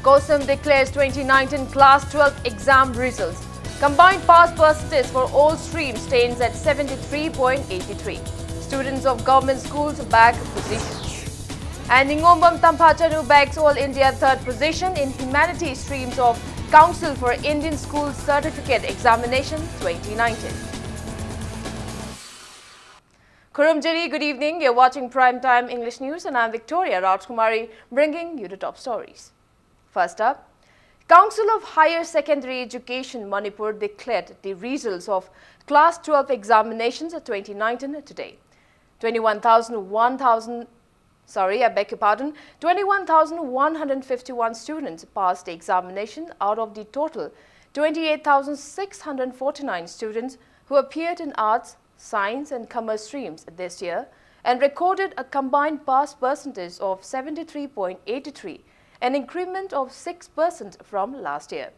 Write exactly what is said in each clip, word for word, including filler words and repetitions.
COHSEM declares twenty nineteen Class twelve exam results. Combined pass percentage for all streams stands at seventy-three point eight three. Students of government schools bag positions. And Ningombam Tamphachanu bags All India third position in humanities streams of Council for Indian Schools Certificate Examination twenty nineteen. Khurumjari, good evening. You're watching Prime Time English News and I'm Victoria Rajkumari, bringing you the top stories. First up, Council of Higher Secondary Education Manipur declared the results of Class twelve examinations twenty nineteen today. Twenty-one thousand, one thousand, sorry, I beg your pardon, twenty-one thousand one hundred fifty-one students passed the examination out of the total twenty-eight thousand six hundred forty-nine students who appeared in arts, science and commerce streams this year and recorded a combined pass percentage of seventy-three point eight three, an increment of six percent from last year.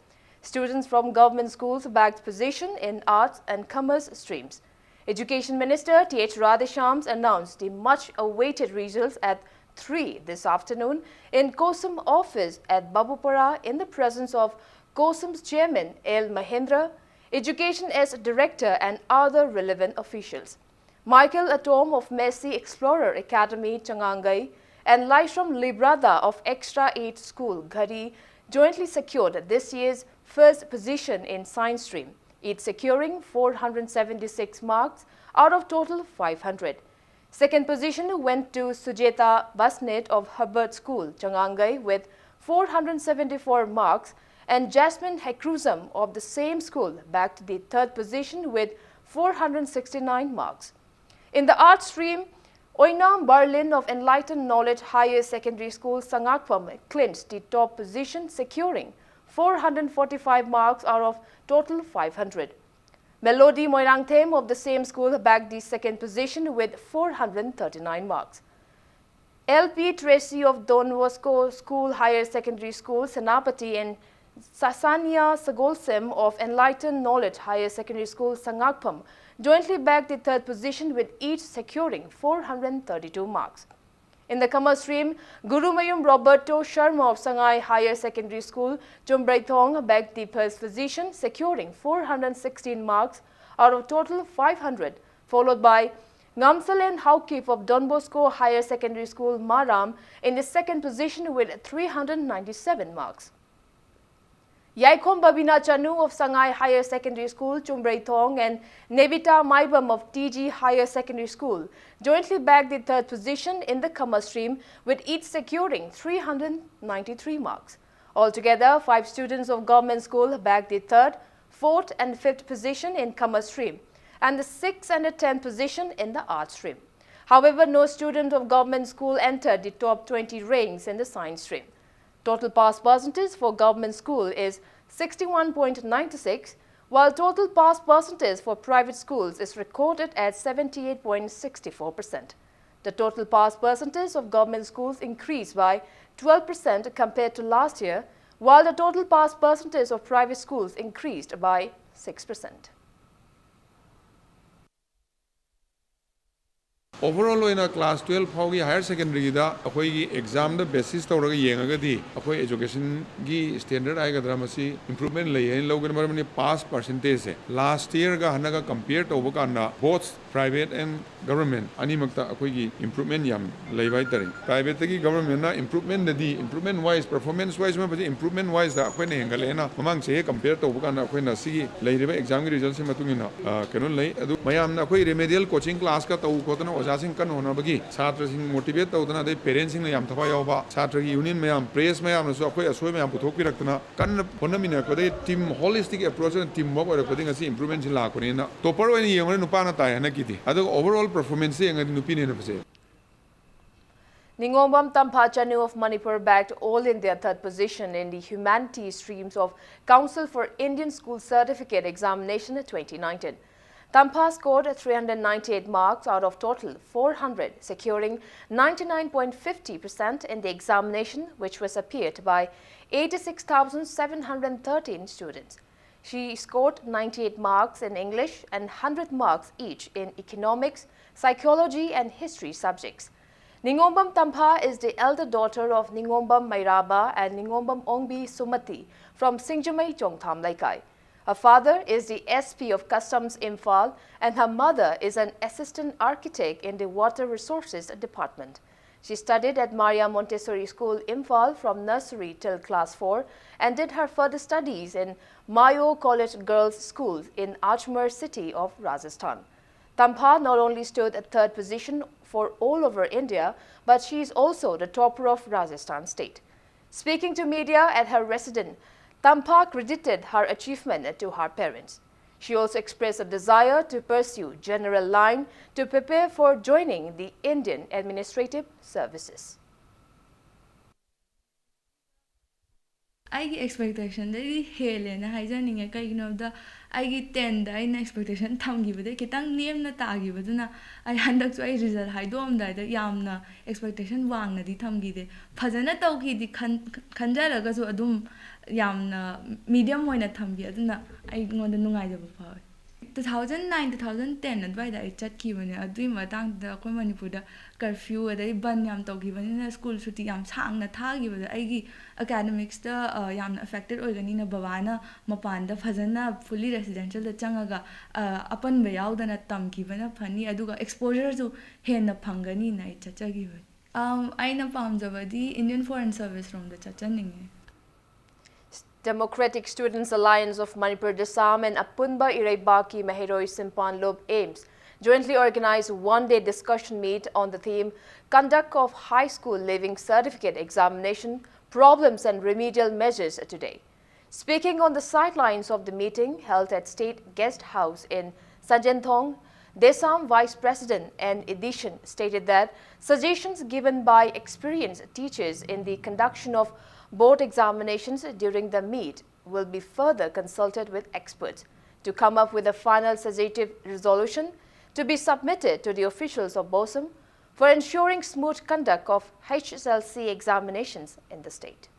Students from government schools bagged position in arts and commerce streams. Education Minister T H Radheshyam's announced the much-awaited results at three this afternoon in COHSEM office at Babupara in the presence of COHSEM's chairman L Mahendra, Education S director and other relevant officials. Michael Atom of Mercy Explorer Academy, Changangai, and Laishram Librada of Extra Aid School, Ghari, jointly secured this year's first position in science stream, each securing four hundred seventy-six marks out of total five hundred. Second position went to Sujeta Basnet of Herbert School, Changangai, with four hundred seventy-four marks, and Jasmine Hekruzam of the same school bagged the third position with four hundred sixty-nine marks. In the arts stream, Oinam Berlin of Enlightened Knowledge Higher Secondary School, Sangakpam, clinched the top position, securing four hundred forty-five marks out of total five hundred. Melody Moirangthem of the same school bagged the second position with four hundred thirty-nine marks. L P Tracy of Don Bosco School Higher Secondary School, Senapati, and Sasania Sagolsem of Enlightened Knowledge Higher Secondary School, Sangakpam, jointly bagged the third position with each securing four hundred thirty-two marks. In the commerce stream, Gurumayum Roberto Sharma of Sangai Higher Secondary School, Chumbreithong, bagged the first position, securing four hundred sixteen marks out of total five hundred, followed by Ngamsalen Haokip of Don Bosco Higher Secondary School, Maram, in the second position with three hundred ninety-seven marks. Yaikom Babina Chanu of Sangai Higher Secondary School, Chumbreithong, and Nebita Maibam of T G Higher Secondary School jointly bagged the third position in the commerce stream, with each securing three hundred ninety-three marks. Altogether, five students of government school bagged the third, fourth, and fifth position in commerce stream, and the sixth and the tenth position in the arts stream. However, no student of government school entered the top twenty ranks in the science stream. Total pass percentage for government school is sixty-one point nine six, while total pass percentage for private schools is recorded at seventy-eight point six four percent. The total pass percentage of government schools increased by twelve percent compared to last year, while the total pass percentage of private schools increased by six percent. Overall ꯑꯣꯏꯅ class twelve ꯐꯥꯎꯒꯤ higher secondary ꯒꯤꯗ ꯑꯩꯈꯣꯏꯒꯤ exam ꯗ basis ꯇꯧꯔꯒ ꯌꯦꯡꯉꯒꯗꯤ ꯑꯩꯈꯣꯏ education ꯒꯤ standard ꯍꯥꯏꯒꯗ꯭ꯔꯥ, ꯃꯁꯤ improvement ꯂꯩ ꯍꯥꯏꯅ ꯂꯧꯒꯅꯤ꯫ ꯃꯔꯝꯗꯤ pass percentage ꯁꯦ last year ꯒ ꯍꯟꯗꯛꯀ compare ꯇꯧꯕ ꯀꯥꯟꯗ both private and government ꯑꯅꯤꯃꯛꯇ ꯑꯩꯈꯣꯏꯒꯤ improvement ꯌꯥꯝ ꯂꯩꯕ ꯍꯥꯏꯇꯥꯔꯦ꯫ Private ꯇꯒꯤ government ꯅ improvement ꯗꯗꯤ, improvement wise, performance wise ꯃꯌꯥꯝꯁꯦ improvement wise ꯗ ꯑꯩꯈꯣꯏꯅ ꯍꯦꯟꯒꯠꯂꯛꯑꯦꯅ ꯃꯃꯥꯡ ꯆꯍꯤ compare ꯇꯧꯕ ꯀꯥꯟꯗ ꯑꯩꯈꯣꯏꯅ ꯁꯤꯒꯤ ꯂꯩꯔꯤꯕ exam ꯒꯤ result ꯁꯤ ꯃꯇꯨꯡ ꯏꯟꯅ, ꯑ, ꯀꯩꯅꯣ ꯂꯩ꯫ ꯑꯗꯨ ꯃꯌꯥꯝꯅ ꯑꯩꯈꯣꯏ remedial coaching class ꯀ ꯇꯧ ꯈꯣꯠꯇꯅ ꯑꯣꯖꯥꯁꯤꯡ ꯀꯟꯅ ꯍꯣꯠꯅꯕꯒꯤ, ꯁꯥꯇ꯭ꯔꯁꯤꯡ motivate ꯇꯧꯗꯅ, ꯑꯗꯩ parents ꯁꯤꯡꯅ ꯌꯥꯝ ꯊꯋꯥꯏ ꯌꯥꯎꯕ, ꯁꯥꯇ꯭ꯔꯒꯤ union ꯃꯌꯥꯝ, press ꯃꯌꯥꯝꯅꯁꯨ ꯑꯩꯈꯣꯏ ꯑꯁꯣꯏ ꯃꯌꯥꯝ ꯄꯨꯊꯣꯛꯄꯤꯔꯛꯇꯅ ꯀꯟꯅ ꯍꯣꯠꯅꯃꯤꯟꯅꯔꯛꯄꯗꯒꯤ team holistic approach ꯑꯣꯏꯅ team work ꯑꯣꯏꯔꯛꯄꯗꯒꯤ ꯉꯁꯤ improvement ꯁꯤ ꯂꯥꯛꯄꯅꯤꯅ topper ꯑꯣꯏꯅ ꯌꯦꯡꯕꯗ ꯅꯨꯄꯥꯅ ꯇꯥꯏ ꯍꯟꯗꯛꯀꯤꯗꯤ꯫ ꯑꯗꯨꯒ overall performance ꯁꯦ ꯌꯦꯡꯉꯗꯤ ꯅꯨꯄꯤꯅ ꯍꯦꯟꯅ ꯐꯖꯩ꯫ Ningombam Tampha Chanu of Manipur bagged All India third position in the humanities streams of Council for Indian School Certificate Examination twenty nineteen. Tampha scored three hundred ninety-eight marks out of total four hundred, securing ninety-nine point fifty percent in the examination, which was appeared by eighty-six thousand seven hundred thirteen students. She scored ninety-eight marks in English and hundred marks each in economics, psychology, and history subjects. Ningombam Tampha is the elder daughter of Ningombam Mairaba and Ningombam Ongbi Sumati from Singjamei Chongtham Laikai. Her father is the S P of Customs Imphal and her mother is an assistant architect in the Water Resources Department. She studied at Maria Montessori School, Imphal, from nursery till class four and did her further studies in Mayo College Girls School in Ajmer city of Rajasthan. Tampha not only stood at third position for all over India, but she is also the topper of Rajasthan state. Speaking to media at her residence, Tampha credited her achievement to her parents. She also expressed a desire to pursue general line to prepare for joining the Indian Administrative Services. ꯑꯩꯒꯤ ꯑꯦꯛꯁꯄꯦꯛꯇꯦꯁꯟꯗꯩꯗꯤ ꯍꯦꯜꯂꯦꯅ ꯍꯥꯏꯖꯅꯤꯡꯉꯦ꯫ ꯀꯩꯒꯤꯅꯣ ꯍꯥꯏꯕꯗ ꯑꯩꯒꯤ ꯇꯦꯟꯗ ꯑꯩꯅ expectation ꯊꯝꯈꯤꯕꯗꯩ ꯈꯤꯇꯪ ꯅꯦꯝꯅ ꯇꯥꯈꯤꯕꯗꯨꯅ ꯑꯩ ꯍꯟꯗꯛꯁꯨ ꯑꯩ ꯔꯤꯖꯜ ꯍꯥꯏꯗꯣꯛꯑꯝꯗꯥꯏꯗ ꯌꯥꯝꯅ ꯑꯦꯛꯁꯄꯦꯛꯇꯦꯁꯟ ꯋꯥꯡꯅꯗꯤ ꯊꯝꯈꯤꯗꯦ꯫ ꯐꯖꯅ ꯇꯧꯈꯤꯗꯤ ꯈꯟ ꯈꯟꯖꯔꯒꯁꯨ ꯑꯗꯨꯝ ꯌꯥꯝꯅ ꯃꯤꯗꯤꯌꯝ ꯑꯣꯏꯅ ꯊꯝꯈꯤ꯫ ꯑꯗꯨꯅ ꯑꯩꯉꯣꯟꯗ ꯅꯨꯡꯉꯥꯏꯖꯕ ꯐꯥꯎꯋꯦ꯫ Two thousand nine, two thousand ten ꯑꯗꯨꯋꯥꯏꯗ ꯑꯩ ꯆꯠꯈꯤꯕꯅꯦ꯫ ꯑꯗꯨꯒꯤ ꯃꯇꯥꯡꯗꯨꯗ ꯑꯩꯈꯣꯏ ꯃꯅꯤꯄꯨꯔꯗ ꯀꯔꯐ꯭ꯌꯨ ꯑꯗꯩ ꯕꯟ ꯌꯥꯝ ꯇꯧꯈꯤꯕꯅꯤꯅ ꯁ꯭ꯀꯨꯜ ꯁꯨꯇꯤ ꯌꯥꯝ ꯁꯥꯡꯅ ꯊꯥꯈꯤꯕꯗꯣ ꯑꯩꯒꯤ ꯑꯦꯀꯥꯗꯃꯤꯛꯁꯇ ꯌꯥꯝꯅ ꯑꯦꯐꯦꯛꯇꯦꯠ ꯑꯣꯏꯒꯅꯤꯅ ꯕꯕꯥꯅ ꯃꯄꯥꯟꯗ ꯐꯖꯅ ꯐꯨꯜꯂꯤ ꯔꯦꯁꯤꯗꯦꯟꯁꯤꯌꯦꯜꯗ ꯆꯪꯉꯒ ꯑꯄꯟꯕ ꯌꯥꯎꯗꯅ ꯇꯝꯈꯤꯕꯅ ꯐꯅꯤ, ꯑꯗꯨꯒ ꯑꯦꯛꯁꯄꯣꯖꯔꯁꯨ ꯍꯦꯟꯅ ꯐꯪꯒꯅꯤꯅ ꯑꯩ ꯆꯠꯆꯈꯤꯕꯅꯤ꯫ ꯑꯩꯅ ꯄꯥꯝꯖꯕꯗꯤ ꯏꯟꯗꯤꯌꯟ ꯐꯣꯔꯦꯟ ꯁꯔꯚꯤꯁ ꯔꯣꯝꯗ ꯆꯠꯆꯅꯤꯡꯉꯦ꯫ Democratic Students Alliance of Manipur, DESAM, and Apunba Ireibaki Meheiroi Simphanlop, AIMS, jointly organized one-day discussion meet on the theme Conduct of High School Leaving Certificate Examination, Problems and Remedial Measures today. Speaking on the sidelines of the meeting held at State Guest House in Sajenthong, DESAM Vice President N Idishan stated that suggestions given by experienced teachers in the conduction of board examinations during the meet will be further consulted with experts to come up with a final suggestive resolution to be submitted to the officials of BOSAM for ensuring smooth conduct of H S L C examinations in the state.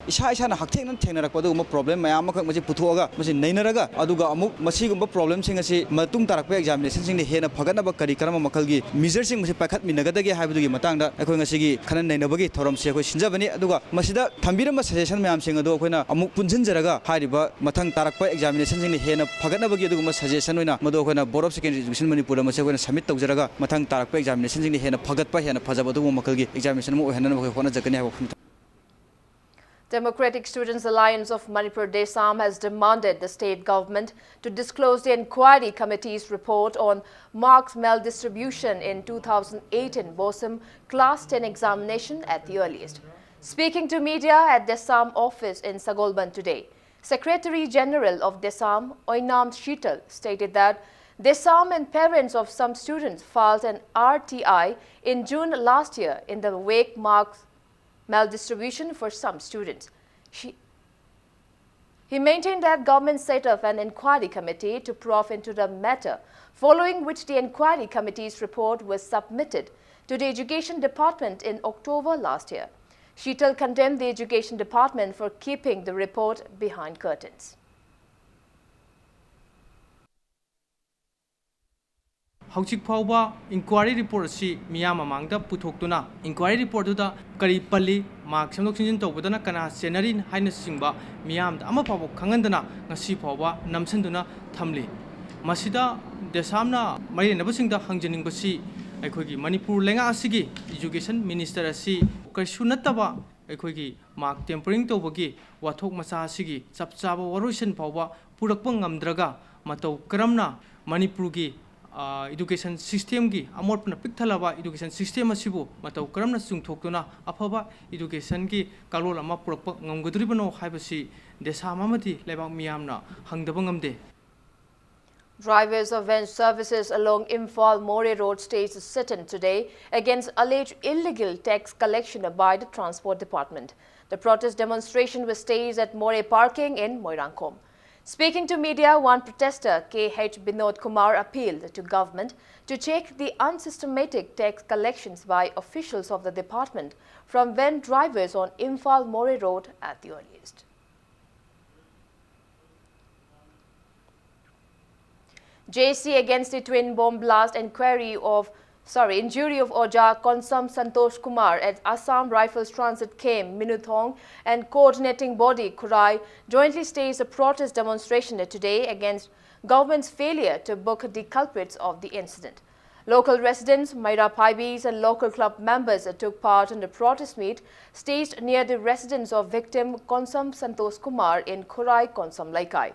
ꯏꯁꯥ ꯏꯁꯥꯅ ꯍꯛꯊꯦꯡꯅꯅ ꯊꯦꯡꯅꯔꯛꯄ ꯑꯗꯨꯒꯨꯝꯕ problem ꯃꯌꯥꯝ ꯑꯃꯈꯛ ꯃꯁꯤ ꯄꯨꯊꯣꯛꯑꯒ, ꯃꯁꯤ ꯅꯩꯅꯔꯒ, ꯑꯗꯨꯒ ꯑꯃꯨꯛ ꯃꯁꯤꯒꯨꯝꯕ problemꯁꯤꯡ ꯑꯁꯤ ꯃꯇꯨꯡ ꯇꯥꯔꯛꯄ examinationꯁꯤꯡꯗ ꯍꯦꯟꯅ ꯐꯒꯠꯅꯕ ꯀꯔꯤ ꯀꯔꯝꯕ ꯃꯈꯜꯒꯤ measureꯁꯤꯡ ꯃꯁꯤ ꯄꯥꯏꯈꯠꯃꯤꯟꯅꯒꯗꯒꯦ ꯍꯥꯏꯕꯗꯨꯒꯤ ꯃꯇꯥꯡꯗ ꯑꯩꯈꯣꯏ ꯉꯁꯤꯒꯤ ꯈꯟꯅ ꯅꯩꯅꯕꯒꯤ ꯊꯧꯔꯝꯁꯤ ꯑꯩꯈꯣꯏ ꯁꯤꯟꯖꯕꯅꯤ꯫ ꯑꯗꯨꯒ ꯃꯁꯤꯗ ꯊꯝꯕꯤꯔꯝꯕ suggestion ꯃꯌꯥꯝꯁꯤꯡ ꯑꯗꯨ ꯑꯩꯈꯣꯏꯅ ꯑꯃꯨꯛ ꯄꯨꯟꯁꯤꯟꯖꯔꯒ, ꯍꯥꯏꯔꯤꯕ ꯃꯊꯪ ꯇꯥꯔꯛꯄ examinationꯁꯤꯡꯗ ꯍꯦꯟꯅ ꯐꯒꯠꯅꯕꯒꯤ ꯑꯗꯨꯒꯨꯝꯕ suggestion ꯑꯣꯏꯅ ꯃꯗꯨ ꯑꯩꯈꯣꯏꯅ Board of Secondary Education ꯃꯅꯤꯄꯨꯔꯗ ꯃꯁꯤ ꯑꯩꯈꯣꯏꯅ submit ꯇꯧꯖꯔꯒ, ꯃꯊꯪ ꯇꯥꯔꯛꯄ examinationꯁꯤꯡꯗ ꯍꯦꯟꯅ ꯐꯒꯠꯄ, ꯍꯦꯟꯅ ꯐꯖꯕ ꯑꯗꯨꯒꯨꯝꯕ ꯃꯈꯜꯒꯤ examination ꯑꯃ ꯑꯣꯏꯍꯟꯅꯅꯕ ꯑꯩꯈꯣꯏ ꯍꯣꯠꯅꯖꯒꯅꯤ ꯍꯥꯏꯕ ꯋꯥꯐꯝ ꯊꯝꯖꯒꯦ꯫ Democratic Students Alliance of Manipur, DESAM, has demanded the state government to disclose the inquiry committee's report on marks maldistribution in two thousand eight in BOSEM Class ten examination at the earliest. Speaking to media at DESAM office in Sagolband today, Secretary General of DESAM, Oinam Shital, stated that DESAM and parents of some students filed an R T I in June last year in the wake marks maldistribution for some students. She, he maintained that government set up an inquiry committee to probe into the matter, following which the inquiry committee's report was submitted to the Education Department in October last year. Shital condemned the Education Department for keeping the report behind curtains. ꯍꯧꯖꯤꯛ ꯐꯥꯎꯕ inquiry report ꯑꯁꯤ ꯃꯤꯌꯥꯝ ꯃꯃꯥꯡꯗ ꯄꯨꯊꯣꯛꯇꯨꯅ, inquiry reportꯗꯨꯗ ꯀꯔꯤ ꯄꯜꯂꯤ, mark ꯁꯦꯝꯗꯣꯛ ꯁꯦꯝꯖꯤꯟ ꯇꯧꯕꯗꯅ ꯀꯅꯥ ꯆꯦꯟꯅꯔꯤ ꯍꯥꯏꯅꯆꯤꯡꯕ ꯃꯤꯌꯥꯝꯗ ꯑꯃ ꯐꯥꯎꯕ ꯈꯪꯍꯟꯗꯅ ꯉꯁꯤ ꯐꯥꯎꯕ ꯅꯝꯁꯤꯟꯗꯨꯅ ꯊꯝꯂꯤ꯫ ꯃꯁꯤꯗ DESAMꯅ ꯃꯔꯤ ꯂꯩꯅꯕꯁꯤꯡꯗ ꯍꯪꯖꯅꯤꯡꯕꯁꯤ, ꯑꯩꯈꯣꯏꯒꯤ ꯃꯅꯤꯄꯨꯔ ꯂꯩꯉꯥꯛ ꯑꯁꯤꯒꯤ education minister ꯑꯁꯤ ꯀꯩꯁꯨ ꯅꯠꯇꯕ ꯑꯩꯈꯣꯏꯒꯤ mark tampering ꯇꯧꯕꯒꯤ ꯋꯥꯊꯣꯛ ꯃꯆꯥ ꯑꯁꯤꯒꯤ ꯆꯞ ꯆꯥꯕ ꯋꯥꯔꯣꯏꯁꯤꯟ ꯐꯥꯎꯕ ꯄꯨꯔꯛꯄ ꯉꯝꯗ꯭ꯔꯒ, ꯃꯇꯧ ꯀꯔꯝꯅ ꯃꯅꯤꯄꯨꯔꯒꯤ, ꯑ, education systemꯒꯤ ꯑꯃꯣꯠꯄꯅ ꯄꯤꯛ ꯊꯜꯂꯕ education system ꯑꯁꯤꯕꯨ ꯃꯇꯧ ꯀꯔꯝꯅ ꯆꯨꯝꯊꯣꯛꯇꯨꯅ ꯑꯐꯕ educationꯒꯤ ꯀꯥꯡꯂꯣꯟ ꯑꯃ ꯄꯨꯔꯛꯄ ꯉꯝꯒꯗꯧꯔꯤꯕꯅꯣ ꯍꯥꯏꯕꯁꯤ DESAM ꯑꯃꯗꯤ ꯂꯩꯕꯥꯛ ꯃꯤꯌꯥꯝꯅ ꯍꯪꯗꯕ ꯉꯝꯗꯦ꯫ Drivers of van services along Imphal Moreh Road staged a sit-in today against alleged illegal tax collection by the Transport Department. The protest demonstration was staged at Moreh Parking in Moirangkhom. Speaking to media, one protester, K H Binod Kumar, appealed to government to check the unsystematic tax collections by officials of the department from van drivers on Imphal Moreh Road at the earliest. J C against the twin bomb blast inquiry of, sorry, injury of Oja Konsam Santosh Kumar at Assam Rifles transit camp Minuthong and coordinating body Khurai jointly staged a protest demonstration today against government's failure to book the culprits of the incident. Local residents, Maira Paibis and local club members took part in the protest meet staged near the residence of victim Konsam Santosh Kumar in Khurai Konsam Laikai.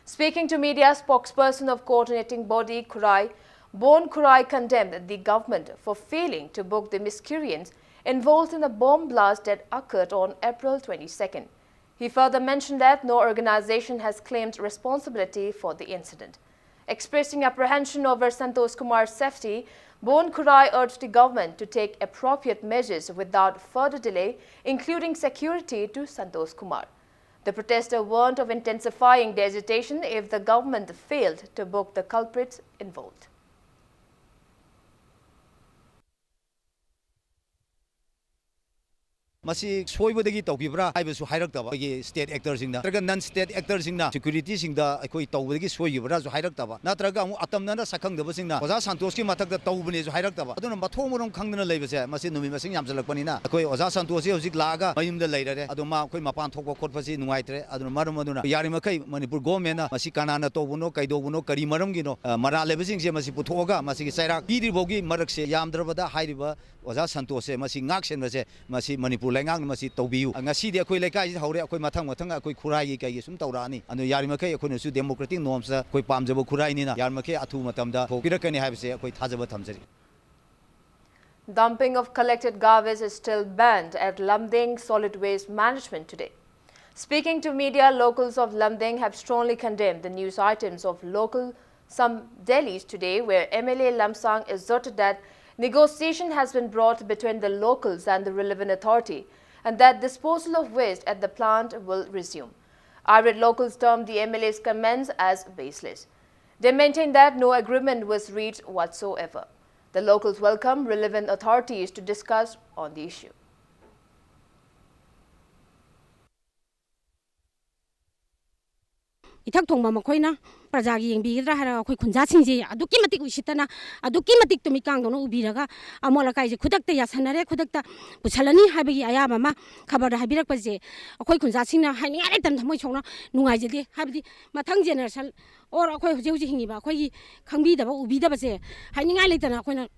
Speaking to media, spokesperson of coordinating body Khurai, Bon Khurai, condemned the government for failing to book the miscreants involved in the bomb blast that occurred on April twenty-second. He further mentioned that no organization has claimed responsibility for the incident. Expressing apprehension over Santosh Kumar's safety, Bon Khurai urged the government to take appropriate measures without further delay, including security to Santosh Kumar. The protester warned of intensifying the agitation if the government failed to book the culprits involved. ꯃꯁꯤ ꯁꯣꯏꯕꯗꯒꯤ ꯇꯧꯈꯤꯕ꯭ꯔꯥ ꯍꯥꯏꯕꯁꯨ ꯍꯥꯏꯔꯛꯇꯕ, ꯑꯩꯈꯣꯏꯒꯤ state ꯑꯦꯛꯇꯔꯁꯤꯡꯅ ꯅꯠꯇ꯭ꯔꯒ ꯅꯟ state ꯑꯦꯛꯇꯔꯁꯤꯡꯅ ꯁꯦꯀ꯭ꯌꯨꯔꯤꯇꯤꯁꯤꯡꯗ ꯑꯩꯈꯣꯏ ꯇꯧꯕꯗꯒꯤ ꯁꯣꯏꯈꯤꯕ꯭ꯔꯥꯁꯨ ꯍꯥꯏꯔꯛꯇꯕ, ꯅꯠꯇ꯭ꯔꯒ ꯑꯃꯨꯛ ꯑꯇꯝꯅꯅ ꯁꯛꯈꯪꯗꯕꯁꯤꯡꯅ ꯑꯣꯖꯥ ꯁꯟꯇꯣꯁꯀꯤ ꯃꯊꯛꯇ ꯇꯧꯕꯅꯦꯁꯨ ꯍꯥꯏꯔꯛꯇꯕ꯫ ꯑꯗꯨꯅ ꯃꯊꯣꯡ ꯃꯔꯝ ꯈꯪꯗꯅ ꯂꯩꯕꯁꯦ, ꯃꯁꯤ ꯅꯨꯃꯤꯠ ꯃꯁꯤꯡ ꯌꯥꯝꯁꯤꯜꯂꯛꯄꯅꯤꯅ ꯑꯩꯈꯣꯏ ꯑꯣꯖꯥ ꯁꯟꯇꯣꯁꯁꯤ ꯍꯧꯖꯤꯛ ꯂꯥꯛꯑꯒ ꯃꯌꯨꯝꯗ ꯂꯩꯔꯔꯦ꯫ ꯑꯗꯣ ꯃꯥ ꯑꯩꯈꯣꯏ ꯃꯄꯥꯟ ꯊꯣꯛꯄ ꯈꯣꯠꯄꯁꯤ ꯅꯨꯡꯉꯥꯏꯇ꯭ꯔꯦ꯫ ꯑꯗꯨꯅ ꯃꯔꯝ ꯑꯗꯨꯅ ꯌꯥꯔꯤꯃꯈꯩ ꯃꯅꯤꯄꯨꯔ ꯒꯣꯔꯃꯦꯟꯅ ꯃꯁꯤ ꯀꯅꯥꯅ ꯇꯧꯕꯅꯣ, ꯀꯩꯗꯧꯕꯅꯣ, ꯀꯔꯤ ꯃꯔꯝꯒꯤꯅꯣ, ꯑ, ꯃꯔꯥꯜ ꯂꯩꯕꯁꯤꯡꯁꯦ ꯃꯁꯤ ꯄꯨꯊꯣꯛꯑꯒ ꯃꯁꯤꯒꯤ ꯆꯩꯔꯥꯛ ꯄꯤꯗ꯭ꯔꯤꯐꯥꯎꯒꯤ ꯃꯔꯛꯁꯦ ꯌꯥꯝꯗ꯭ꯔꯕꯗ ꯍꯥꯏꯔꯤꯕ ꯑꯣꯖꯥ ꯁꯟꯇꯣꯁꯁꯦ ꯃꯁꯤ ꯉꯥꯛ ꯁꯦꯟꯕꯁꯦ ꯃꯁꯤ ꯃꯅꯤꯄꯨꯔ ꯂꯩꯉꯥꯛꯅ ꯃꯁꯤ ꯇꯧꯕꯤꯌꯨ꯫ ꯉꯁꯤꯗꯤ ꯑꯩꯈꯣꯏ ꯂꯩꯀꯥꯏꯁꯤꯗ ꯍꯧꯔꯦ, ꯑꯩꯈꯣꯏ ꯃꯊꯪ ꯃꯊꯪ ꯑꯩꯈꯣꯏ ꯈꯨꯔꯥꯏꯒꯤ ꯀꯩꯒꯤ ꯁꯨꯝ ꯇꯧꯔꯛꯑꯅꯤ꯫ ꯑꯗꯨ ꯌꯥꯔꯤꯃꯈꯩ ꯑꯩꯈꯣꯏꯅꯁꯨ ꯗꯦꯃꯣꯀ꯭ꯔꯦꯇꯤꯛ ꯅꯣꯔꯝꯁꯇ ꯑꯩꯈꯣꯏ ꯄꯥꯝꯖꯕ ꯈꯨꯔꯥꯏꯅꯤꯅ ꯌꯥꯔꯤꯃꯈꯩ ꯑꯊꯨꯕ ꯃꯇꯝꯗ ꯊꯣꯛꯄꯤꯔꯛꯀꯅꯤ ꯍꯥꯏꯕꯁꯦ ꯑꯩꯈꯣꯏ ꯊꯥꯖꯕ ꯊꯝꯖꯔꯤ꯫ Dumping of collected garbage is still banned at Lumding Solid Waste Management today. Speaking to media, locals of Lumding have strongly condemned the news items of local some Delhi's today, where M L A Lamsang asserted that negotiation has been brought between the locals and the relevant authority, and that disposal of waste at the plant will resume. Irate locals termed the M L A's comments as baseless. They maintain that no agreement was reached whatsoever. The locals welcome relevant authorities to discuss on the issue. ꯏꯊꯛ ꯊꯣꯡꯕ ꯃꯈꯣꯏꯅ ꯄ꯭ꯔꯖꯥꯒꯤ ꯌꯦꯡꯕꯤꯒꯗ꯭ꯔꯥ ꯍꯥꯏꯔꯒ ꯑꯩꯈꯣꯏ ꯈꯨꯟꯖꯥꯁꯤꯡꯁꯦ ꯑꯗꯨꯛꯀꯤ ꯃꯇꯤꯛ ꯎꯁꯤꯠꯇꯅ, ꯑꯗꯨꯛꯀꯤ ꯃꯇꯤꯛ ꯇꯨꯃꯤꯠ ꯀꯥꯡꯗꯧꯅ ꯎꯕꯤꯔꯒ ꯑꯃꯣꯠ ꯑꯀꯥꯏꯁꯦ ꯈꯨꯗꯛꯇ ꯌꯥꯁꯟꯅꯔꯦ, ꯈꯨꯗꯛꯇ ꯄꯨꯁꯜꯂꯅꯤ ꯍꯥꯏꯕꯒꯤ ꯑꯌꯥꯕ ꯑꯃ ꯈꯕꯔꯗ ꯍꯥꯏꯕꯤꯔꯛꯄꯁꯦ ꯑꯩꯈꯣꯏ ꯈꯨꯟꯖꯥꯁꯤꯡꯅ ꯍꯥꯏꯅꯤꯡꯉꯥꯏ ꯂꯩꯇꯅ ꯊꯃꯣꯏ ꯁꯣꯛꯅ ꯅꯨꯡꯉꯥꯏꯖꯗꯦ꯫ ꯍꯥꯏꯕꯗꯤ ꯃꯊꯪ generation or ꯑꯩꯈꯣꯏ ꯍꯧꯖꯤꯛ ꯍꯧꯖꯤꯛ ꯍꯤꯡꯉꯤꯕ ꯑꯩꯈꯣꯏꯒꯤ ꯈꯪꯕꯤꯗꯕ ꯎꯕꯤꯗꯕꯁꯦ ꯍꯥꯏꯅꯤꯡꯉꯥꯏ ꯂꯩꯇꯅ ꯑꯩꯈꯣꯏꯅ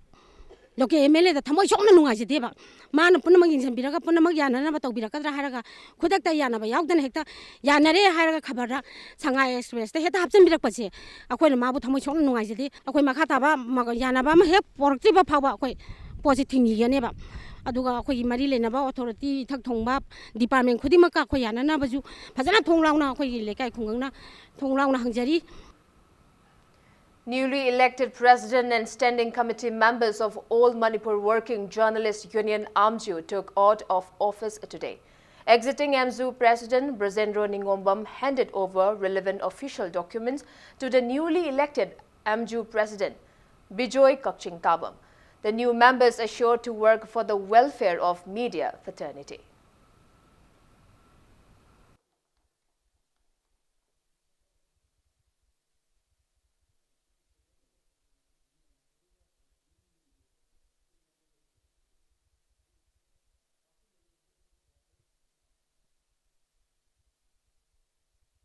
local M L Aꯗ ꯊꯃꯣꯏ ꯁꯣꯛꯅ ꯅꯨꯡꯉꯥꯏꯖꯗꯦꯕ꯫ ꯃꯥꯅ ꯄꯨꯝꯅꯃꯛ ꯌꯦꯡꯁꯤꯟꯕꯤꯔꯒ ꯄꯨꯝꯅꯃꯛ ꯌꯥꯅꯅꯕ ꯇꯧꯕꯤꯔꯛꯀꯗ꯭ꯔꯥ ꯍꯥꯏꯔꯒ ꯈꯨꯗꯛꯇ ꯌꯥꯅꯕ ꯌꯥꯎꯗꯅ ꯍꯦꯛꯇ ꯌꯥꯅꯔꯦ ꯍꯥꯏꯔꯒ ꯈꯕꯔꯗ ꯁꯉꯥꯏ ꯑꯦꯛꯁꯄ꯭ꯔꯦꯁꯇ ꯍꯦꯛꯇ ꯍꯥꯞꯆꯤꯟꯕꯤꯔꯛꯄꯁꯦ ꯑꯩꯈꯣꯏꯅ ꯃꯥꯕꯨ ꯊꯃꯣꯏ ꯁꯣꯛꯅ ꯅꯨꯡꯉꯥꯏꯖꯗꯦ꯫ ꯑꯩꯈꯣꯏ ꯃꯈꯥ ꯇꯥꯕ ꯃ-, ꯌꯥꯅꯕ ꯑꯃ ꯍꯦꯛ ꯄꯣꯔꯛꯇ꯭ꯔꯤꯕ ꯐꯥꯎꯕ ꯑꯩꯈꯣꯏ ꯄꯣꯠꯁꯤ ꯊꯤꯡꯈꯤꯒꯅꯦꯕ꯫ ꯑꯗꯨꯒ ꯑꯩꯈꯣꯏꯒꯤ ꯃꯔꯤ ꯂꯩꯅꯕ authority, ꯏꯊꯛ ꯊꯣꯡꯕ department ꯈꯨꯗꯤꯡꯃꯛꯀ ꯑꯩꯈꯣꯏ ꯌꯥꯅꯅꯕꯁꯨ ꯐꯖꯅ ꯊꯣꯡ ꯂꯥꯎꯅ ꯑꯩꯈꯣꯏꯒꯤ ꯂꯩꯀꯥꯏ ꯈꯨꯡꯒꯪꯅ ꯊꯣꯡ ꯂꯥꯎꯅ ꯍꯪꯖꯔꯤ꯫ Newly elected president and standing committee members of All Manipur Working Journalists Union, AMJU, took oath of office today. Exiting AMJU President Brajendra Ningombam handed over relevant official documents to the newly elected AMJU President Bijoy Kakching Tabam. The new members assured to work for the welfare of media fraternity.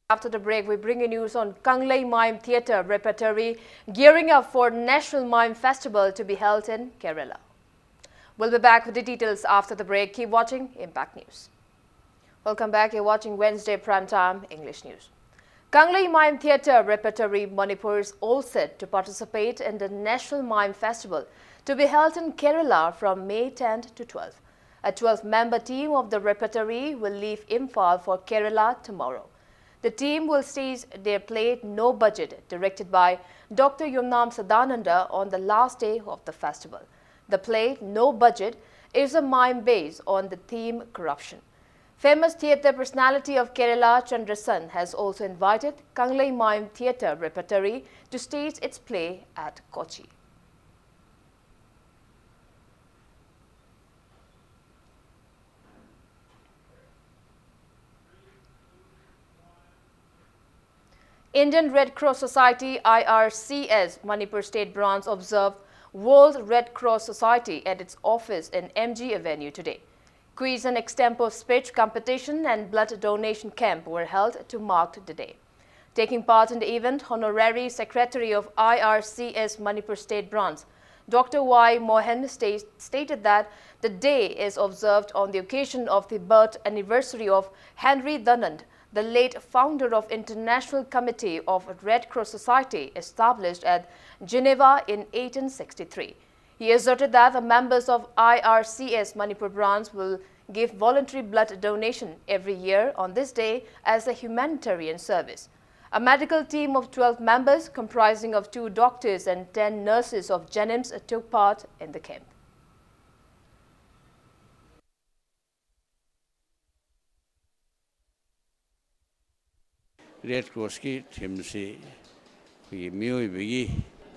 After the break, we bring you news on Kangleimaim Theatre repertory gearing up for National Mime Festival to be held in Kerala. We'll be back with the details after the break. Keep watching Impact News. Welcome back. You're watching Wednesday Primetime English News. Kangleimaim Theatre repertory Manipur is all set to participate in the National Mime Festival to be held in Kerala from May tenth to twelfth. A twelve-member team of the repertory will leave Imphal for Kerala tomorrow. The team will stage their play No Budget, directed by Doctor Yumnam Sadananda, on the last day of the festival. The play No Budget is a mime based on the theme corruption. Famous theatre personality of Kerala, Chandrasen, has also invited Kanglei Mime Theatre Repertory to stage its play at Kochi. Indian Red Cross Society, I R C S, Manipur State Branch observed World Red Cross Society at its office in M G Avenue today. Quiz and extempore speech competition and blood donation camp were held to mark the day. Taking part in the event, Honorary Secretary of I R C S Manipur State Branch, Doctor Y Mohan, sta-, stated that the day is observed on the occasion of the birth anniversary of Henry Dunant, the late founder of International Committee of Red Cross Society, established at Geneva in eighteen sixty-three. He asserted that the members of I R C S Manipur branch will give voluntary blood donation every year on this day as a humanitarian service. A medical team of twelve members, comprising of two doctors and ten nurses of JNIMS, took part in the camp. Red Crossꯀꯤ themeꯁꯤ ꯑꯩꯈꯣꯏꯒꯤ ꯃꯤꯑꯣꯏꯕꯒꯤ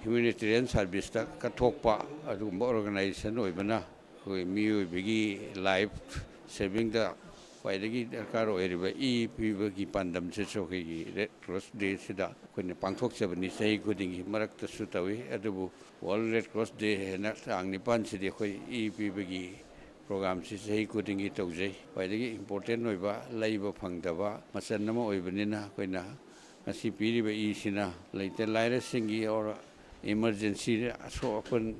humanitarian serviceꯇ ꯀꯠꯊꯣꯛꯄ ꯑꯗꯨꯒꯨꯝꯕ organization ꯑꯣꯏꯕꯅ ꯑꯩꯈꯣꯏ ꯃꯤꯑꯣꯏꯕꯒꯤ life savingꯗ ꯈ꯭ꯋꯥꯏꯗꯒꯤ ꯗꯔꯀꯥꯔ ꯑꯣꯏꯔꯤꯕ ꯏ ꯄꯤꯕꯒꯤ ꯄꯥꯟꯗꯝꯁꯤꯁꯨ ꯑꯩꯈꯣꯏꯒꯤ Red Cross Dayꯁꯤꯗ ꯑꯩꯈꯣꯏꯅ ꯄꯥꯡꯊꯣꯛꯆꯕꯅꯤ꯫ ꯆꯍꯤ ꯈꯨꯗꯤꯡꯒꯤ ꯃꯔꯛꯇꯁꯨ ꯇꯧꯏ, ꯑꯗꯨꯕꯨ World Red Cross Day ꯍꯥꯏꯅ ꯇꯥꯡ ꯅꯤꯄꯥꯟꯁꯤꯗꯤ ꯑꯩꯈꯣꯏ ꯏ ꯄꯤꯕꯒꯤ programꯁꯤ ꯆꯍꯤ ꯈꯨꯗꯤꯡꯒꯤ ꯇꯧꯖꯩ꯫ ꯈ꯭ꯋꯥꯏꯗꯒꯤ important ꯑꯣꯏꯕ, ꯂꯩꯕ ꯐꯪꯗꯕ ꯃꯆꯜ ꯑꯃ ꯑꯣꯏꯕꯅꯤꯅ ꯑꯩꯈꯣꯏꯅ ꯉꯁꯤ ꯄꯤꯔꯤꯕ ꯏꯁꯤꯅ ꯂꯩꯇ ꯂꯥꯏꯔꯁꯤꯡꯒꯤ or emergency ꯑꯁꯣꯛ ꯑꯄꯟ,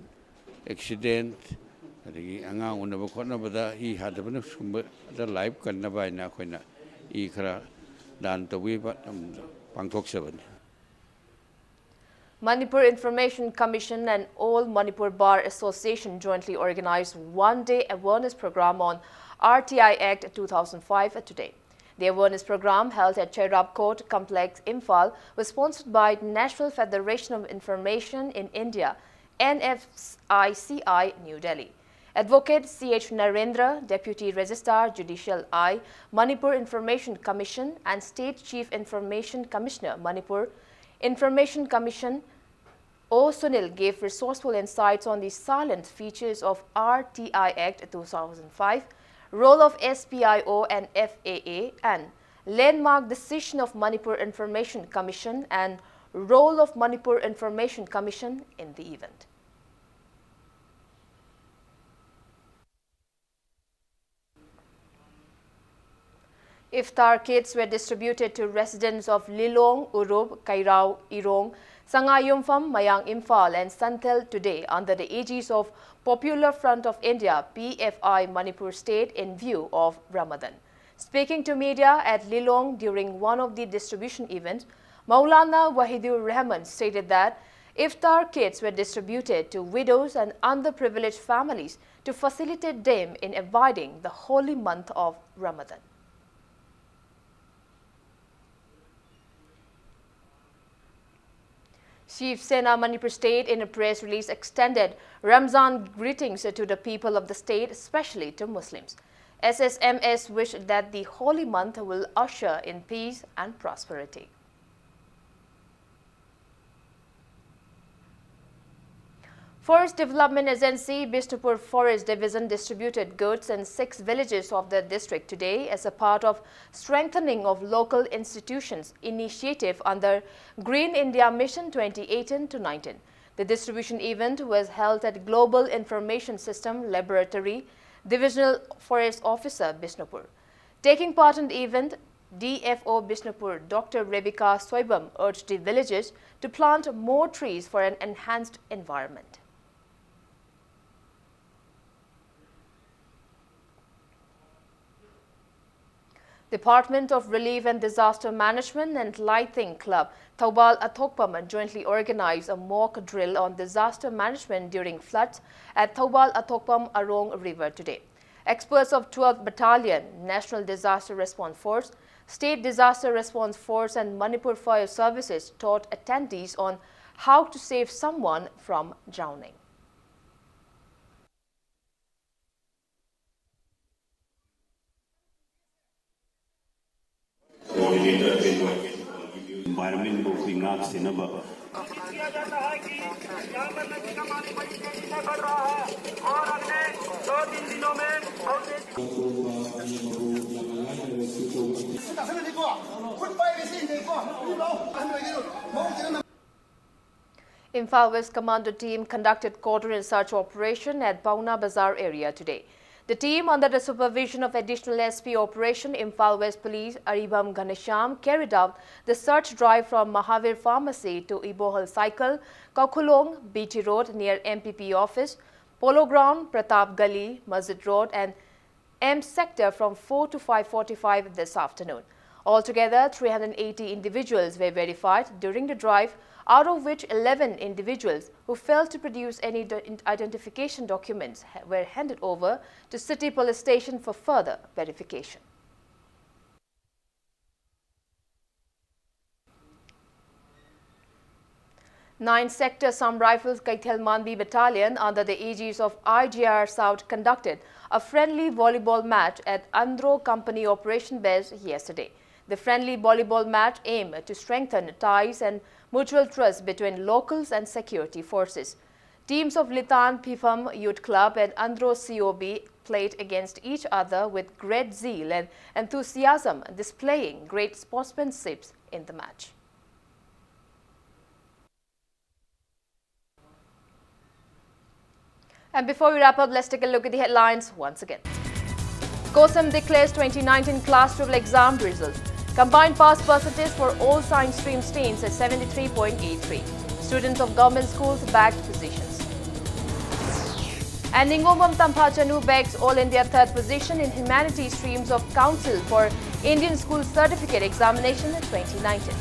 accident, ꯑꯗꯒꯤ ꯑꯉꯥꯡ ꯎꯅꯕ ꯈꯣꯠꯅꯕꯗ ꯏ ꯍꯥꯗꯕꯅ ꯁꯨꯝꯕꯗ life ꯀꯟꯅꯕ ꯍꯥꯏꯅ ꯑꯩꯈꯣꯏꯅ ꯏ ꯈꯔ ꯗꯥꯟ ꯇꯧꯕꯤꯕ ꯄꯥꯡꯊꯣꯛꯆꯕꯅꯤ꯫ Manipur Information Commission and All Manipur Bar Association jointly organized one-day awareness program on R T I Act two thousand five today. The awareness program, held at Cherab Court Complex, Imphal, was sponsored by the National Federation of Information in India, N F I C I, New Delhi. Advocate C H Narendra, Deputy Registrar Judicial I, Manipur Information Commission, and State Chief Information Commissioner, Manipur Information Commission, O Sunil, gave resourceful insights on the salient features of R T I Act two thousand five, role of S P I O and F A A, and landmark decision of Manipur Information Commission and role of Manipur Information Commission in the event. Iftar kits were distributed to residents of Lilong, Urup, Kairao, Irong, Sangayumpham, Mayang Imphal, and Santhel today under the aegis of Popular Front of India, P F I, Manipur State in view of Ramadan. Speaking to media at Lilong during one of the distribution events, Maulana Wahidur Rahman stated that iftar kits were distributed to widows and underprivileged families to facilitate them in abiding the holy month of Ramadan. Shiv Sena Manipur State, in a press release, extended Ramzan greetings to the people of the state, especially to Muslims. S S M S wished that the holy month will usher in peace and prosperity. Forest Development Agency, Bishnupur Forest Division distributed goods in six villages of the district today as a part of strengthening of local institutions initiative under Green India Mission twenty eighteen to nineteen. The distribution event was held at Global Information System Laboratory, Divisional Forest Officer, Bishnupur. Taking part in the event, D F O Bishnupur, Doctor Rebecca Soibam, urged the villagers to plant more trees for an enhanced environment. Department of Relief and Disaster Management and Laithing Club, Thoubal Athokpam jointly organized a mock drill on disaster management during floods at Thoubal Athokpam Arong River today. Experts of twelfth Battalion, National Disaster Response Force, State Disaster Response Force, and Manipur Fire Services taught attendees on how to save someone from drowning. ꯉꯥꯛ ꯁꯦꯟꯅꯕ꯫ Imphal West Commando team conducted cordon and search operation at Paona Bazar area today. The team, under the supervision of Additional S P Operation Imphal West Police Aribam Ghanashyam, carried out the search drive from Mahavir Pharmacy to Ibohal Cycle, Kaukhulong, B T Road near M P P office, Polo Ground, Pratap Gali, Masjid Road, and M sector from four to five forty-five this afternoon. Altogether, three hundred eighty individuals were verified during the drive, out of which eleven individuals who failed to produce any identification documents were handed over to City Police Station for further verification. Ninth Sector Assam Rifles Keithel Manbi Battalion, under the aegis of I G R South, conducted a friendly volleyball match at Andro Company Operation Base yesterday. The friendly volleyball match aimed to strengthen ties and mutual trust between locals and security forces. Teams of Litan Phipam Youth Club and Andro C O B played against each other with great zeal and enthusiasm, displaying great sportsmanship in the match. And before we wrap up, let's take a look at the headlines once again. COSEM declares twenty nineteen Class twelve exam results. Combined pass percentage for all science stream students at seventy-three point eight three. Students of government schools bagged positions. And Ningomam Tampha Chanu bags All India third position in Humanities streams of Council for Indian School Certificate Examination twenty nineteen.